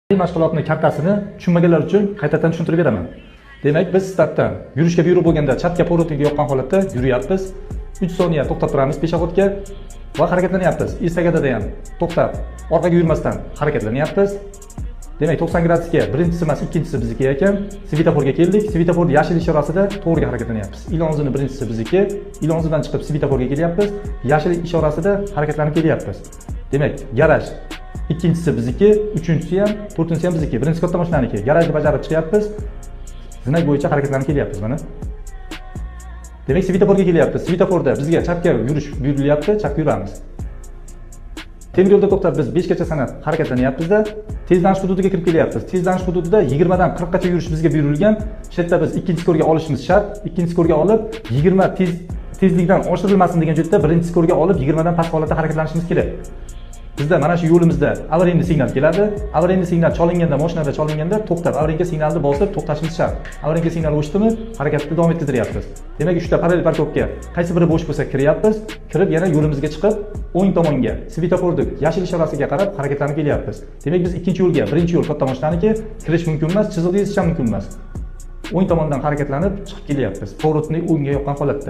Mashg'ulotni kartasini tushunmaganlar uchun qaytadan tushuntirib beraman. Demak, biz startdan yurishga buyruq bo'lganda chapga поворотник ni yoqqan holatda yuryapmiz. 3 soniya to'xtab turamiz пешеход ga va harakatlanyapmiz. Estakadada ham to'xtab, orqaga yurmasdan harakatlanyapmiz. Demak, 90 gradusga birinchisi emas, ikkinchisi bizniki ekan. Svetoforga keldik. Svetofor yashil ishorasida to'g'riga harakatlanyapmiz. Ilonzini birinchisi bizniki. Ilonzidan chiqib svetoforga kelyapmiz. Yashil ishorasida harakatlanib kelyapmiz. Demak, garaj ikkinchisi bizniki, uchinchisi ham, to'rtinchisi ham bizniki. Birinchisi katta mashinaniki. Garajni bajarib chiqyapmiz. Знак bo'yicha harakatlanib kelyapmiz mana. Demak, svetoforga kelyapmiz. Svetoforda bizga chapga yurish buyurilyapti, chapga yuramiz. Temir yo'lda to'xtab biz 5 gacha sanab harakatlanyapmizda, tezlanish hududiga kirib kelyapmiz. Tezlanish hududida 20 dan 40 gacha yurish bizga buyurilgan. Shu yerda biz ikkinchi скор ga olishimiz shart. Ikkinchi скор ga olib 20 tezlikdan oshirilmasin degan joyda birinchi скор ga olib 20 dan past holatda harakatlanishimiz kerak. Bizda mana shu yo'limizda аварийный signal keladi. Аварийный signal cholinganda, mashinada cholinganda to'xtab, аварийка signalni bosib to'xtashimiz shart. Аварийка signal o'chdimi, harakatni davom ettiryapmiz. Demak, uchta parallel парковка qaysi biri bo'sh bo'lsa kiryapmiz. Kirib yana yo'limizga chiqib, o'ng tomonga svetoforni yashil ishorasiga qarab harakatlanib kelyapmiz. Demak, biz ikkinchi yo'lga, birinchi yo'l katta mashinaniki, kirish mumkin emas, chiziqni yesish ham mumkin emas. O'ng tomondan harakatlanib chiqib kelyapmiz. Поворот ni o'ngga yoqqan holatda.